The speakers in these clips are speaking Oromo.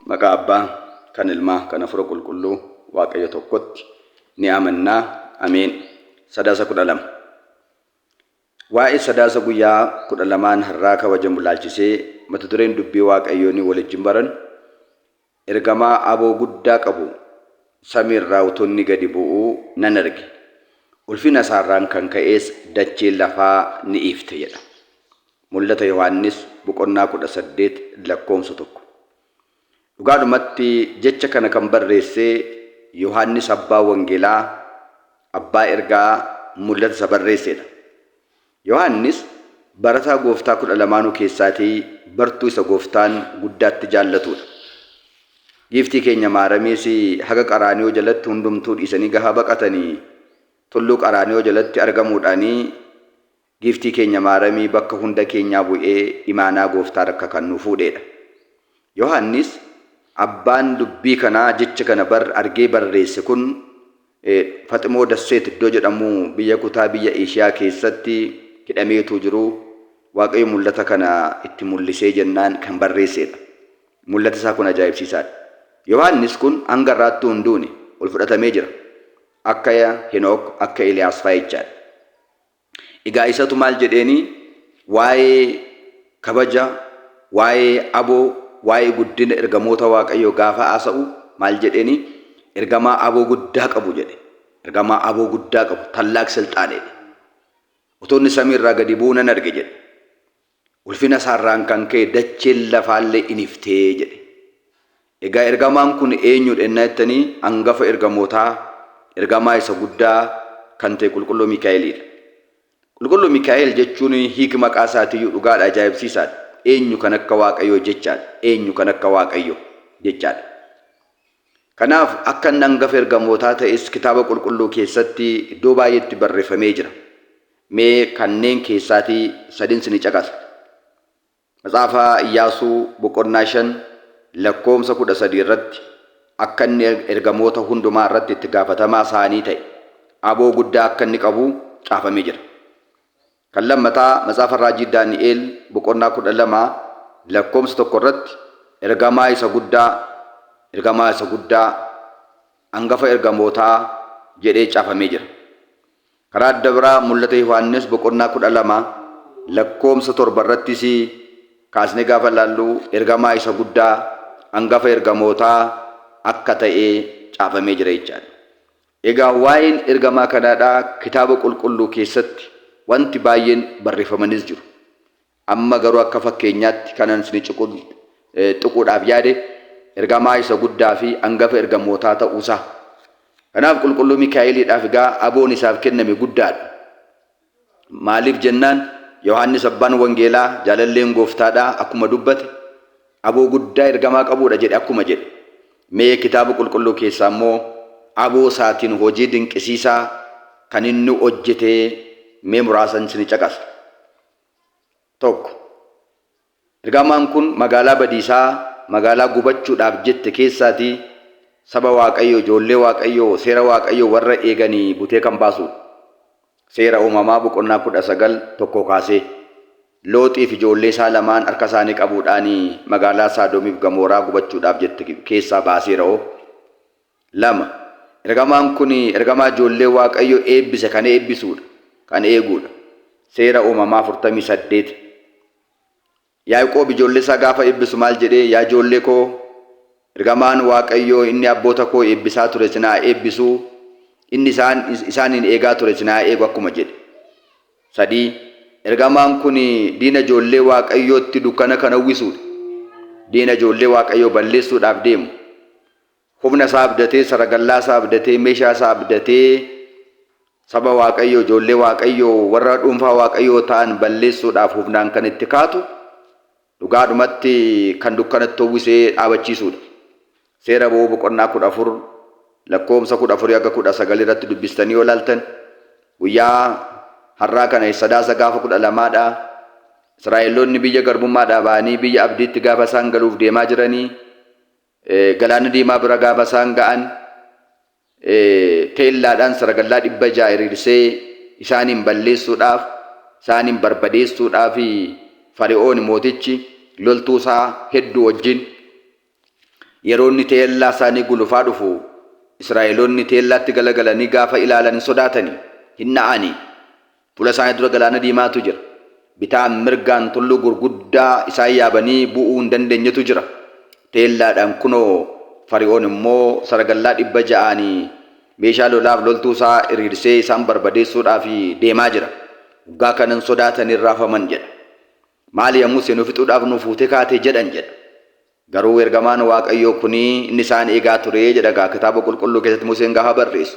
Maqaa Abbaa, kan Ilmaa, kan Hafuura Qulqulluu Waaqayyo tokkotti ni amannaa. Ameen. Sadaasa 12. Waa'ee Sadaasa guyyaa 12n har'aa kabajamu laalchisee mata dureen dubbii Waaqayyoo ni waliijjin baran Ergamaa aboo guddaa qabu samii irraa utuu inni gadi bu'uu nan arge. Ulfina isaa irraan kan ka'es dacheen lafaa ni ifte jedha. Mul'ata Yohaannis boqonnaa 18 lakkoofsa 1. Dhugaadhumatti jecha kana kan barreesse Yohaannis abbaa wangeelaa, abbaa ergaa mul'ata isa barreessedha. Yohaannis barataa gooftaa 12nuu keessaatii bartuu isa gooftaan guddaatti jaallatudha. Giiftii keenya Maaramiis haga Qaraaniyoo jalatti hundumtuu dhiisanii gaha baqatanii tulluu Qaraaniyoo jalatti argamuudhaanii Giiftii keenya Maaramii bakka hunda keenyaa bu'ee imaanaa gooftaa harka kan nu fuudheedha. Yohaannis abbaan dubbii kanaa jecha kana bar argee barreesse kun Faximoo Dasseet iddoo jedhamu biyya kutaa biyya Eeshiyaa keessatti hidhameetuu jiru Waaqayyo mul'ata kana itti mul'isee jennaan kan barreesseedha. Mul'ati isaa kun ajaa'ibsiisaadha. Yohaannis kun hanga har'aattuu hin duune ol fudhatamee jira. Akka Henook akka Eeliyaas fa'aa jechaadha. Egaa isatu maal jedheeni waa'ee kabaja, waa'ee aboo, waa'ee guddina ergamoota Waaqayyoo gaafa haasa'u maal jedheeni ergamaa aboo guddaa qabu jedhe. Ergamaa aboo guddaa qabu tallaaq silxaan jedhe. Otoo inni samii irraa gadi bu'uu nan arge jedhe. Ulfina isaarraan kan ka'e dacheen lafaallee in iftee jedhe. Egaa ergamaan kun eenyudha ennaa jettanii angafa ergamootaa, ergamaa isa guddaa kan ta'e Qulqulluu Miikaa'eliidha. Qulqulluu Miikaa'el jechuun hiiki maqaa isaatiiyyuu dhugaadha ajaa'ibsiisaadha. Eenyu kan akka Waaqayyoo jechaadha. Eenyu kan akka Waaqayyoo jechaadha. Kanaaf akka inni angafa ergamootaa ta'es kitaaba qulqulluu keessatti iddoo baay'eetti barreeffamee jira. Mee kanneen keessaatii sadin sini caqasa. Matsaafa Iyyaasuu boqonnaa 5 lakkoofsa 13 irratti akka inni ergamoota hundumaa irratti itti gaafatamaa isaanii ta'e, aboo guddaa akka inni qabu caafamee jira. Kan lammataa Matsaafa Raajii Daani'eel boqonnaa 12 lakkoofsa 1 irratti ergamaa isa guddaa, ergamaa isa guddaa, angafa ergamootaa jedhee caafamee jira. Karaa adda biraa Mul'ata Yohaannis boqonnaa 12 lakkoofsa 7 irrattis kaasnee gaafa ilaallu ergamaa isa guddaa angafa ergamootaa akka ta'e caafamee jira jechaadha. Egaa waa'een ergamaa kanaadhaa kitaaba qulqulluu keessatti wanti baay'een barreeffamanis jiru. Amma garuu akka fakkeenyaatti kanan isin tuquudhaaf yaade ergamaa isa guddaa fi angafa ergamootaa ta'uusaa. Kanaaf qulqulluu Mikaa'eliidhaaf egaa aboon isaaf kenname guddaadha. Maaliif jennaan Yohaannis abbaan wangeelaa jaalalleen gooftaadhaa akkuma dubbate aboo guddaa ergamaa qabuudha jedhe akkuma jedhe. Mee kitaaba qulqulluu keessaa immoo aboo isaatiin hojii dinqisiisaa kan inni hojjete mee muraasan isin caqasa. 1. Ergamaan kun magaalaa badiisaa, magaalaa gubachuudhaaf jette keessaatii saba Waaqayyoo, ijoollee Waaqayyoo, seera Waaqayyoo warra eeganii butee kan baasuudha. Seera Uumamaa boqonnaa 19 tokkoo kaasee. Looxiif ijoollee isaa lamaan harka isaanii qabuudhaan magaalaa Saadomiif Gamooraa gubachuudhaaf jette keessaa baaseera'oo. 2, Ergamaan kun ergamaa ijoollee Waaqayyo eebbise kan eebbisuudha, kan eeguudha. Seera Uumamaa 48. Yaaqoob ijoollee isaa gaafa eebbisu maal jedhee? Yaa ijoollee koo, ergamaan Waaqayyoo inni abboota koo eebbisaa ture isin haa eebbisu, inni isaan isaaniin eegaa ture isin haa eegu akkuma jedhe. 3, Ergamaan kun diina ijoollee Waaqayyootti dukkana kan uwwisuudha. Diina ijoollee Waaqayyoo balleessuudhaaf deemu. Humna isaa abdatee, saragallaa isaa abdatee, meeshaa isaa abdatee saba Waaqayyoo, ijoollee Waaqayyoo, warra dhuunfaa Waaqayyoo ta'an balleessuudhaaf humnaan kan itti kaatu dhugaadhumatti kan dukkanatti uwwisee dhaabachiisuudha. Seera Ba'uu boqonnaa 14 lakkoofsa 14 haga 19 irratti dubbistanii yoo ilaaltan guyyaa har'aa kana Sadaasa gaafa 12dha. Israa'eloonni biyya garbummaadhaa ba'anii biyya abdiitti gaafa isaan galuuf deemaa jiranii Galaana Diimaa bira gaafa isaan ga'an teellaadhaan saragallaa 600 hiriirsee isaaniin balleessuudhaaf isaaniin barbadeessuudhaaf Fari'oon mootichi loltuu isaa hedduu wajjin Yeroo inni teellaa isaanii gulufaa dhufu Israa'eloonni teellaatti galagalanii gaafa ilaalan hin sodaatanii, hin na'anii. Fuula isaanii dura galaana diimaatu jira. Bitaan mirgaan tulluu gurguddaa isaan yaabanii bu'uu hin dandeenyetu jira. Teellaadhaan kunoo Fari'oon immoo saragallaa 600n meeshaa lolaaf loltuu isaa hiriirsee isaan barbadeessuudhaaf deemaa jira. Waggaa kanan sodaatanii raafaman jedha. Maali ya Musee nu fixuudhaaf nu fuutee kaate jedhan jedha. Garuu ergamaan Waaqayyoo kuni inni isaan eegaa ture jedha gaa kitaaba qulqulluu keessatti Museen gaafa barreessu.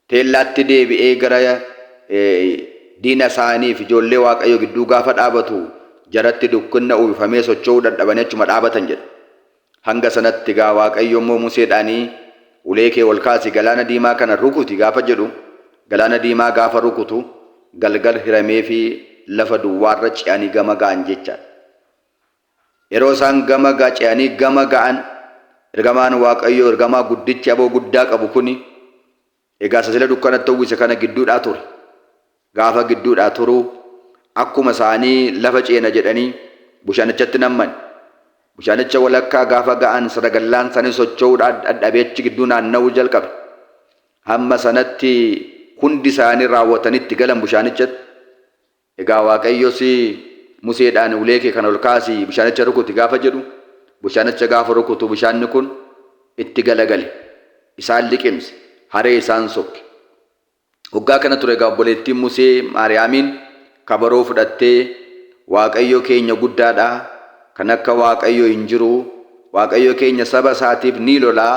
Teellaatti deebi'ee gara diina isaanii fi ijoollee Waaqayyoo gidduu gaafa dhaabatu jaratti dukkinna uwwifamee socho'uu dadhabanii achuma dhaabatan jedha. Hanga sanatti egaa Waaqayyo immoo Museedhaanii ulee kee ol kaasi galaana diimaa kana rukuti gaafa jedhu galaana diimaa gaafa rukutu galgal hirameefii lafa duwwaarra ce'anii gama ga'an jechaadha. Yeroo isaan gama ce'anii gama ga'an ergamaan Waaqayyoo ergamaa guddichi aboo guddaa qabu kuni egaa isa sila dukkanatti uwwise kana gidduudhaa ture. Gaafa gidduudhaa turu akkuma isaanii lafa ceena jedhanii bushaanichatti namman. Bishaanicha walakkaa gaafa ga'an saragallaan isaanii socho'uudhaa dadhabee achi gidduu naanna'uu jalqabe. Hamma sanatti hundi isaanii raawwatanii itti galan bishaanichatti. Egaa Waaqayyos Museedhaan ulee kee kana ol kaasii bishaanicha rukuti gaafa jedhu, bishaanicha gaafa rukutu bishaanni kun itti galagale, isaan liqimse, haree isaan sokke. Waggaa kana ture egaa obboleettiin Musee Maariyaamiin kabaroo fudhattee Waaqayyo keenya guddaadha, kan akka Waaqayyo hin jiru, Waaqayyo keenya saba isaatiif ni lola,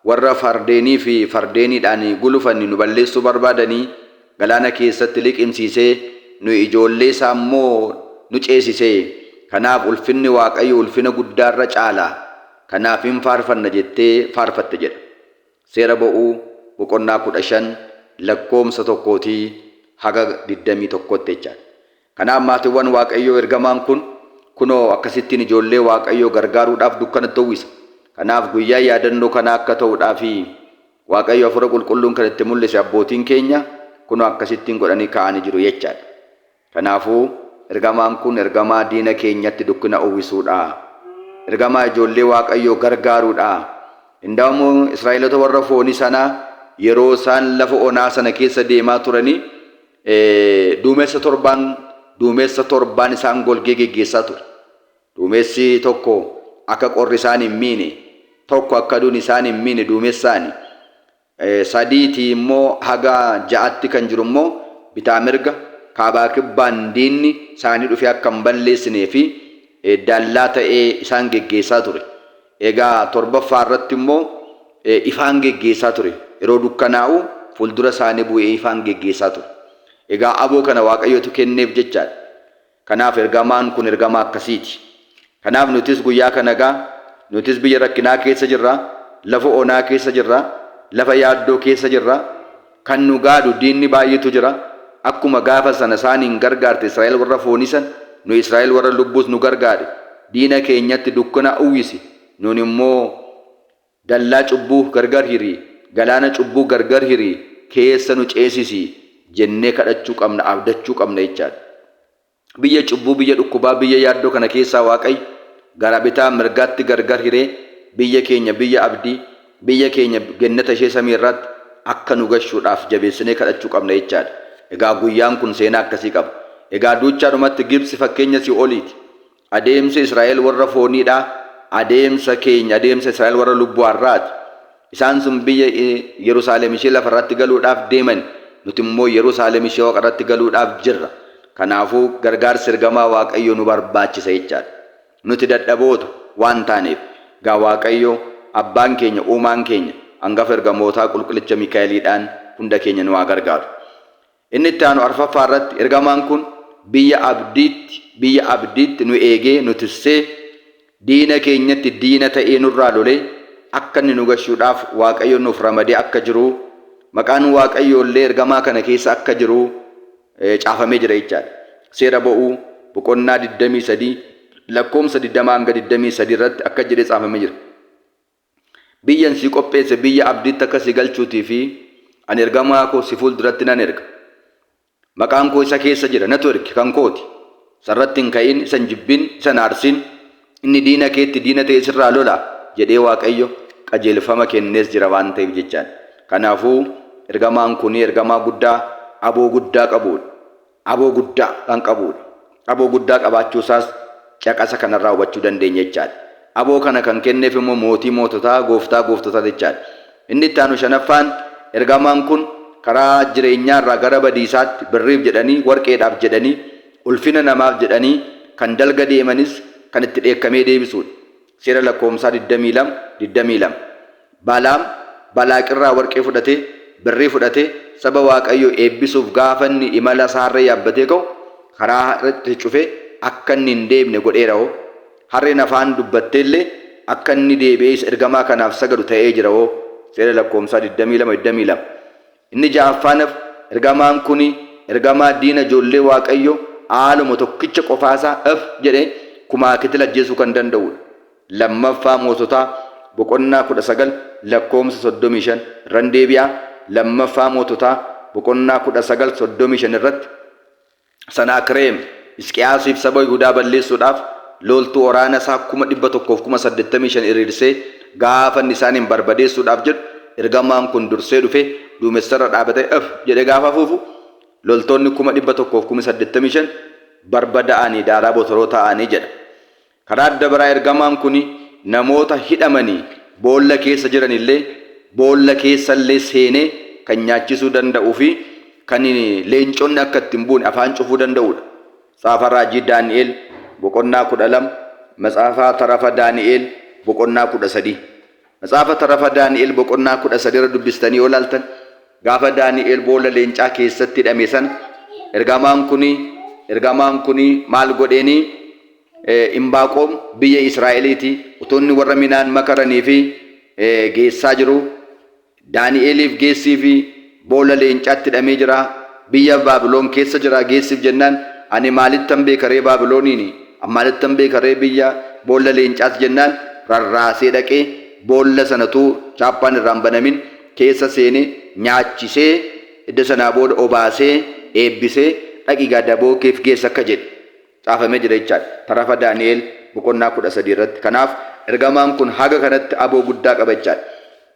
warra fardeenii fi fardeeniidhaan gulufan nu balleessuu barbaadanii galaana keessatti liqimsiisee nuyi ijoollee isaa immoo nu ceesise. Kanaaf ulfinni Waaqayyo ulfina guddaarra caala. Kanaaf in faarfanna jettee faarfatte jedha. Seera Ba'uu boqonnaa 15 lakkoomsa tokkootii haga 21tti jechaadha. Kanaaf maatiiwwan Waaqayyoo ergamaan kun kunoo akkasittiin ijoollee Waaqayyoo gargaaruudhaaf dukkanatti uwwisa. Kanaaf guyyaa yaadannoo kanaa akka ta'uudhaaf Waaqayyo Hafuura Qulqulluun kan itti mul'ise abbootiin keenya kunoo akkasittiin godhanii kaa'anii jiru jechaadha. Kanaafuu ergamaan kun ergamaa diina keenyatti dukkina uwwisuudha. Ergamaa ijoollee Waaqayyoo gargaaruudha. Indaa'umoo Israa'eloota warra foonii sana yeroo isaan lafa onaa sana keessa deemaa turanii duumessa torbaan duumessa torbaan isaan golgee geggeessaa ture. Duumessi tokko akka qorri isaan hin miine, tokko akka aduun isaan hin miine duumessaani. Sadiitii immoo haga ja'atti kan jiru immoo bitaa mirga, kaabaa kibbaan diinni isaanii dhufee akka hin balleessinee fi dallaa ta'ee isaan geggeessaa ture. Egaa torbaffaa irratti immoo ifaan geggeessaa ture. Yeroo dukkanaa'u fuuldura isaanii bu'ee ifaan geggeessaa ture. Egaa aboo kana Waaqayyotu kenneef jechaadha. Kanaaf ergamaan kun ergamaa akkasiiti. Kanaaf nutis guyyaa kana egaa nutis biyya rakkinaa keessa jirra, lafa onaa keessa jirra, lafa yaaddoo keessa jirra. Kan nu gaadu diinni baay'eetu jira. Akkuma gaafa sana isaaniin gargaarte Israa'el warra foonii sana, nu Israa'el warra lubbuus nu gargaari. Diina keenyatti dukkana uwwisi, nuun immoo dallaa cubbuu gargar hiri, galaana cubbuu gargar hiri, keessa nu ceesisi jennee kadhachuu qabna, abdachuu qabna jechaadha. Biyya cubbuu, biyya dhukkubaa, biyya yaaddoo kana keessaa Waaqayyo gara bitaa mirgaatti gargar hiree biyya keenya biyya abdii, biyya keenya gennata ishee samii irraatti akka nu gashuudhaaf jabeessinee kadhachuu qabna jechaadha. Egaa guyyaan kun seenaa akkasii qaba. Egaa duuchaadhumatti Gibtsi fakkeenya si'ooliiti. Adeemsi Israa'el warra fooniidhaa adeemsa keenya, adeemsa Israa'el warra lubbuu har'aati. Isaan sun biyya Yerusaalem ishee lafa irratti galuudhaaf deeman, nuti immoo Yerusaalem ishee waaqa irratti galuudhaaf jirra. Kanaafuu gargaarsi ergamaa Waaqayyoo nu barbaachisa jechaadha. Nuti dadhaboota waan taaneef, egaa Waaqayyo abbaan keenya, uumaan keenya, angafa ergamootaa qulqullicha Mikaa'eliidhaan hunda keenya nu haa gargaaru. Inni itti aanu arfaffaa irratti ergamaan kun biyya abdiitti biyya abdiitti nu eegee nu tissee diina keenyatti diina ta'ee nurraa lolee akka inni nu gashuudhaaf Waaqayyo nuuf ramadee akka jiru maqaan Waaqayyoo illee ergamaa kana keessa akka jiru caafamee jira jechaadha. Seera ba'uu boqonnaa 23 lakkoomsa 20 hanga 23 irratti akka jedhee caafamee jira. Biyyan sii qopheesse biyya abdiitti akka si galchuutii fi ani ergamaa koo si fuulduratti nan erga. Maqaan koo isa keessa jira, natu erge, kan kooti. Isa irratti hin ka'in, isa hin jibbin, isa hin aarsin. Inni diina keetti diina ta'ee sirraa lola. jedhee Waaqayyo qajeelfama kennees jira waan ta'eef jechaadha. Kanaafuu ergamaan kun ergamaa guddaa aboo guddaa qabuudha. Aboo guddaa kan qabuudha. Aboo guddaa qabaachuu isaas caqasa kanarraa hubachuu dandeenya jechaadha. Aboo kana kan kenneef immoo mootii moototaa, gooftaa gooftotaa jechaadha. Inni itti aanu shanaffaan ergamaan kun karaa jireenyaarraa gara badiisaatti birriif jedhanii, warqeedhaaf jedhanii, ulfina namaaf jedhanii kan dalga deemanis kan itti dheekkamee deebisuudha. Seera Lakkoomsaa 22, 22. Balaam Balaaqirraa warqee fudhatee, birrii fudhatee saba Waaqayyoo eebbisuuf gaafa inni imala isaa harree yaabbatee ka'u karaa irratti cufee akka inni hin deemne godheera'oo. Harreen afaan dubbatteellee akka inni deebi'ee isa ergamaa kanaaf sagadu ta'ee jira'oo. Seera Lakkoomsaa 22, 22. Inni ja'affaanf ergamaan kuni ergamaa diina ijoollee Waaqayyo haaluma tokkicha qofaasaa if jedhe kumaa kitila ajjeesuu kan danda'uudha. Lammaffaa Moototaa boqonnaa 19 lakkoomsa 35 irran deebi'a. Lammaffaa Moototaa boqonnaa 19 35 irratti Sanaakireem Hisqiyaasiif saba Yihudaa balleessuudhaaf loltuu waraana isaa 185,000 hiriirsee gaafa inni isaaniin barbadeessuudhaaf jedhu ergamaan kun dursee dhufee duumessarra dhaabatee if jedhee gaafa afuufu loltoonni 185,000 barbada'anii daaraa botoroo ta'anii jedha. Karaa adda biraa ergamaan kun namoota hidhamanii boolla keessa jiran illee boolla keessa illee seenee kan nyaachisuu danda'uu fi kan leenconni akka itti hin buune afaan cufuu danda'udha. Matsaafa Raajii Daani'el boqonnaa 12, Matsaafa Tarafa Daani'el boqonnaa 13. Matsaafa Tarafa Daani'el boqonnaa 13 irra dubbistanii yoo ilaaltan gaafa Daani'el boolla leencaa keessatti hidhame sana ergamaan kuni ergamaan kuni maal godheenii Imbaaqoom biyya Israa'eliiti utuu inni warra midhaan makaranii fi geessaa jiru Daani'eliif geessii fi boolla leencaatti hidhamee jira biyya Baabiloon keessa jira geessiif jennaan ani maalittan beekaree Baabilooniin maalittan beekaree biyya boolla leencaas jennaan rarraasee dhaqee boolla sanatuu chaappaan irraan banamin keessa seenee nyaachisee hidda sanaa booda obaasee eebbisee dhaqi gaa daboo keef geessa akka jedhe caafamee jira jechaadha. Tarafa Daani'el boqonnaa 13 irratti. Kanaaf ergamaan kun haga kanatti aboo guddaa qaba jechaadha.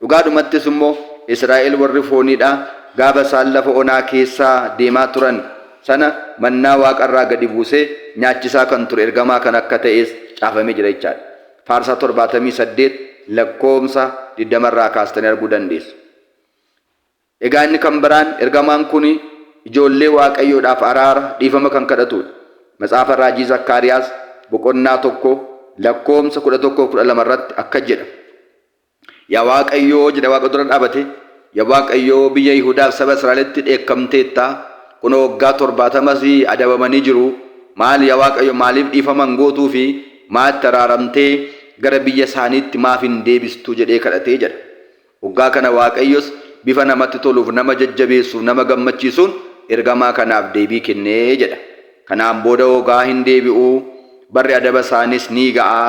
Dhugaadhumattis immoo Israa'el warri fooniidhaa gaafa isaan lafa onaa keessaa deemaa turan sana mannaa waaqarraa gadi buusee nyaachisaa kan ture ergamaa kana akka ta'es caafamee jira jechaadha. Faarsaa 78 lakkoomsa 20 irraa kaastanii arguu dandeessu. Egaa inni kan biraan ergamaan kun ijoollee Waaqayyoodhaaf araara, dhiifama kan kadhatuudha. Matsaafa Raajii Zakkaariyaas boqonnaa 1 lakkoomsa 11 fi 12 irratti akkas jedha. Yaa Waaqayyoo jedha Waaqa dura dhaabate, yaa Waaqayyoo biyya Yihudaaf saba Israa'elitti dheekkamteetta, kunoo waggaa 70s adabamanii jiru. Maal yaa Waaqayyo maaliif dhiifama hin gootuu fi maa itti araaramtee gara biyya isaaniitti maaf hin deebistu jedhee kadhatee jedha. Oggaa kana Waaqayyos bifa namatti toluuf, nama jajjabeessuuf, nama gammachiisuun ergamaa kanaaf deebii kenne jedha. Kanaan booda ogaa hin deebi'u, barri adaba isaaniis ni ga'a,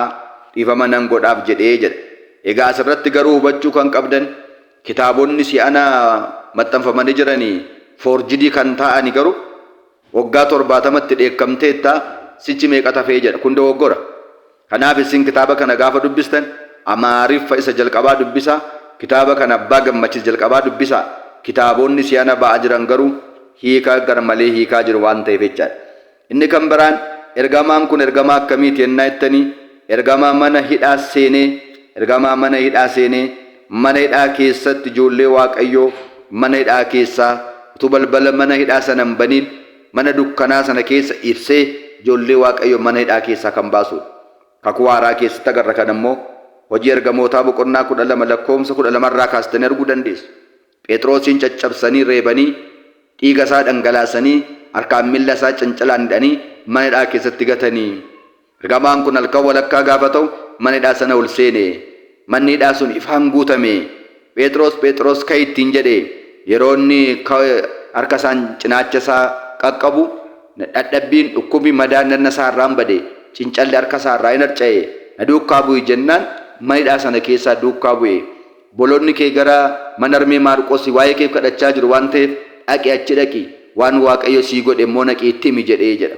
dhiifama nan godhaaf jedhe jedha. Egaa asirratti garuu hubachuu kan qabdan kitaabonni si'ana maxxanfamanii jirani foorjidii kan ta'ani garuu Waggaa 70tti dheekkamteetta, sichi meeqatu hafee jedha. Kun dogoggora. Kanaaf isin kitaaba kana gaafa dubbistan Amaariffa isa jalqabaa dubbisaa, kitaaba kana Abbaa Gammachiis jalqabaa dubbisaa. Kitaabonni si'ana ba'aa jiran garuu hiika garmalee hiikaa jiru waan ta'eef jechaadha. Inni kan biraan ergamaan kun ergamaa akkamiiti yennaa jettanii ergamaa mana hidhaa seenee ergamaa mana hidhaa seenee mana hidhaa keessatti ijoollee Waaqayyoo mana hidhaa keessaa utuu balbala mana hidhaa sana hin baniin mana dukkanaa sana keessa ibsee ijoollee Waaqayyoo mana hidhaa keessaa kan baasuudha. Kakuu Haaraa keessatti agarra kana immoo Hojii Ergamootaa boqonnaa 12 lakkoofsa 12 irraa kaastanii arguu dandeessu. Phexrosiin caccabsanii reebanii, dhiiga isaa dhangalaasanii, harkaan miilla isaa cancalaan hidhanii mana hidhaa keessatti gatanii. Ergamaan kun halkan walakkaa gaafa ta'u mana hidhaa sana ol seene. Manni hidhaa sun ifaan guutame. Phexros, Phexros ka'i ittiin jedhe. Yeroo inni harka isaan cinaacha isaa qaqqabu dhadhabbiin, dhukkubni, madaan dhagna isaa irraan bade. Cincalli harka isaa irraa in harca'e. Na duukkaa bu'i jennaan mana hidhaa sana keessaa duukkaa bu'e. Obboloonni kee gara mana harmee Maarqos waa'ee keef kadhachaa jiru waan ta'eef dhaqi achi dhaqi waan Waaqayyo sii godhe immoo naqii itti himi jedhee jedha.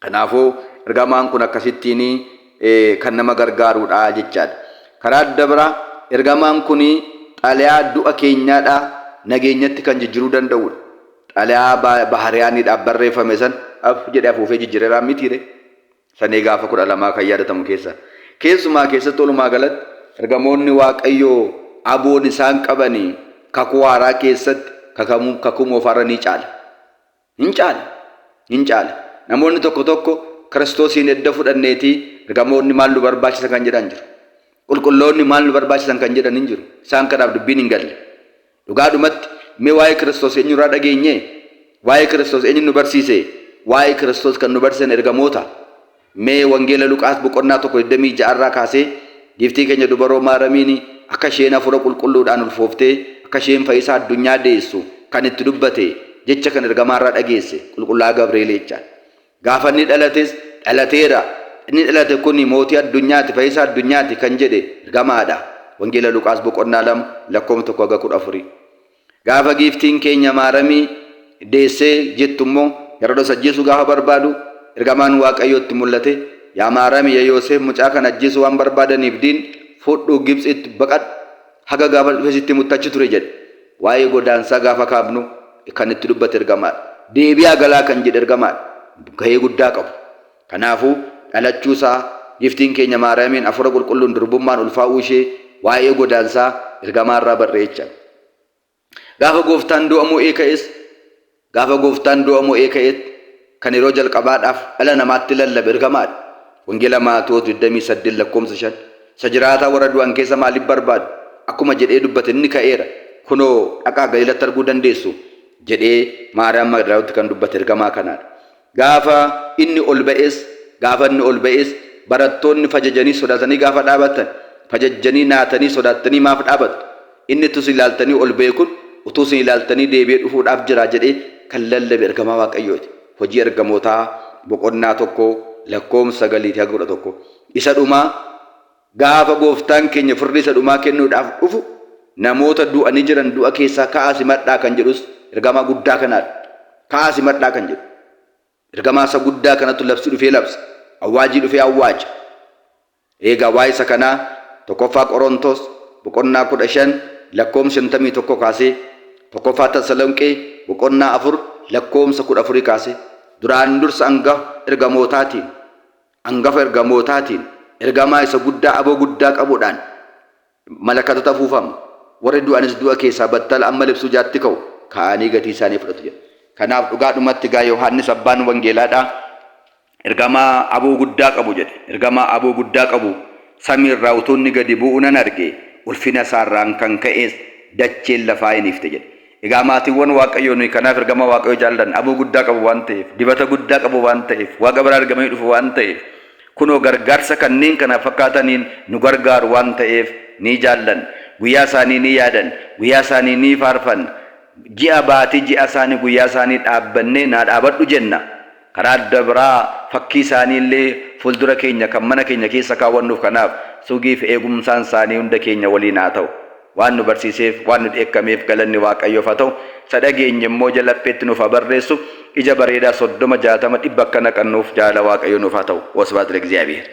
Kanaafuu ergamaan kun akkasittiin kan nama gargaaruudha jechaadha. Karaa adda biraa ergamaan kun xalayaa du'a keenyaadhaa nageenyatti kan jijjiiruu danda'udha. Xalayaa Bahariyaaniidhaaf barreeffame san af jedhee afuufee jijjiireeraa mitiire. Sanee gaafa 12 kan yaadatamu keessa. Keessumaa keessatti walumaa galatti ergamoonni Waaqayyoo aboon isaan qabanii kakuu haaraa keessatti kakuu moofaarra ni caala. Hin caala. Hin caala. Namoonni tokko tokko Kiristoosiin edda fudhanneetii ergamoonni maal nu barbaachisan kan jedhan jiru. Qulqulloonni maal nu barbaachisan kan jedhan hin jiru. Isaan kanaaf dubbiin hin galle. Dhugaadhumatti mee waa'ee Kiristoos eenyurraa dhageenye? Waa'ee Kiristoos eenyu nu barsiise? Waa'ee Kiristoos kan nu barsiisan ergamoota. Mee Wangeela Luqaas boqonnaa 1 26 irraa kaasee giiftii keenya dubaroo Maaramiin akka isheen hafuura qulqulluudhaan ulfooftee akka isheen fayyisaa addunyaa deessu kan itti dubbate jecha kan ergamaarraa dhageesse qulqullaa'aa Gabri'eel jechaadha. Gaafa inni dhalates dhalateera. Inni dhalate kun mootii addunyaati, fayyisaa addunyaati kan jedhe ergamaadha. Wangeela Luqaas boqonnaa 2 lakkoofsa 1 haga 14. Gaafa giiftiin keenya Maaramii deessee jettu immoo Herodos ajjeesuu gaafa barbaadu ergamaan Waaqayyoo itti mul'ate yaa Maarami yaa Yooseef mucaa kana ajjeesuu waan barbaadaniif diin fudhuu Gibtsitti baqadhu haga gaafa dhufee sitti himutti achi ture jedhe. Waa'ee godaansaa gaafa kaafnu kan itti dubbate ergamaadha. Deebi'aa galaa kan jedhe ergamaadha. Gahee guddaa qabu. Kanaafuu dhalachuu isaa, Giiftiin keenya Maariyaamiin Hafuura Qulqulluun durbummaan ulfaa'uu ishee, waa'ee godaansaa ergamaa irraa barre jecha. Gaafa Gooftaan du'a mo'ee ka'es, gaafa Gooftaan du'a mo'ee ka'etti kan yeroo jalqabaadhaaf dhala namaatti lallabe ergamaadha. Wangeela Maatewos 28 lakkoofsa 5 Isa jiraataa warra du'an keessa maaliif barbaaddu? Akkuma jedhee dubbate inni ka'eera. Kunoo dhaqaa Galiilatti arguu dandeessu jedhee Maariyaam Magdalaawitti kan dubbate ergamaa kanaadha. Gaafa inni ol ba'es, gaafa inni ol ba'es barattoonni fajajanii sodaatanii gaafa dhaabatan, fajajjanii naatanii sodaattanii maaf dhaabattu? Inni utuu isin ilaaltanii ol ba'e kun utuu isin ilaaltanii deebi'ee dhufuudhaaf jira jedhee kan lallabe ergamaa Waaqayyooti. Hojii Ergamootaa boqonnaa 1 lakkoofsa 9 haga 11. Isa dhumaa Gaafa Gooftaan keenya firdii isa dhumaa kennuudhaaf dhufu namoota du'anii jiran du'a keessaa ka'aa simadhaa kan jedhus ergamaa guddaa kanaadha. Ka'aa simadhaa kan jedhu. Ergamaa isa guddaa kanatu labsii dhufee labsa. Awwaajii dhufee awwaaja. Eegaa waa'ee isa kanaa tokkoffaa Qorontos boqonnaa 15 lakkoofsa 51 kaasee tokkoffaa Tasalonqee boqonnaa 4 lakkoofsa 14 kaasee duraan dursa angafa ergamootaatiin angafa ergamootaatiin, ergamaa isa guddaa aboo guddaa qabuudhaan malakatatu afuufama. Warri du'anis du'a keessaa battala amma libsuu ijaatti ka'u, ka'anii gatii isaanii fudhatu jedha. Kanaaf dhugaadhumatti egaa Yohaannis abbaan wangeelaadhaa ergamaa aboo guddaa qabu jedhe. Ergamaa aboo guddaa qabu samii irraa utuu inni gadi bu'uu nan arge, ulfina isaa irraan kan ka'es dacheen lafaa in ifte jedhe. Egaa maatiiwwan Waaqayyoo nuyi kanaaf ergamaa Waaqayyoo jaallanna. Aboo guddaa qabu waan ta'eef, dibata guddaa qabu waan ta'eef, Waaqa biraa ergamanii dhufu waan ta'eef, kunoo gargaarsa kanneen kana fakkaataniin nu gargaaru waan ta'eef ni jaallanna. Guyyaa isaanii ni yaadanna. Guyyaa isaanii ni faarfanna. Ji'a baatii ji'a isaanii guyyaa isaanii dhaabbannee naa dhaabadhu jenna. Karaa adda biraa fakkii isaanii illee fuuldura keenya kan mana keenya keessa kaawwannuuf kanaaf sugii fi eegumsaan isaanii hunda keenya waliin haa ta'u. Waan nu barsiiseef, waan nu dheekkameef galanni Waaqayyoof haa ta'u. Isa dhageenye immoo ija lapheetti nuuf haa barreessu. Ija bareedaa 30, 60, 100 akka naqannuuf jaalala Waaqayyoo nuuf haa ta'u. Wasbaat Legziyaabiheer.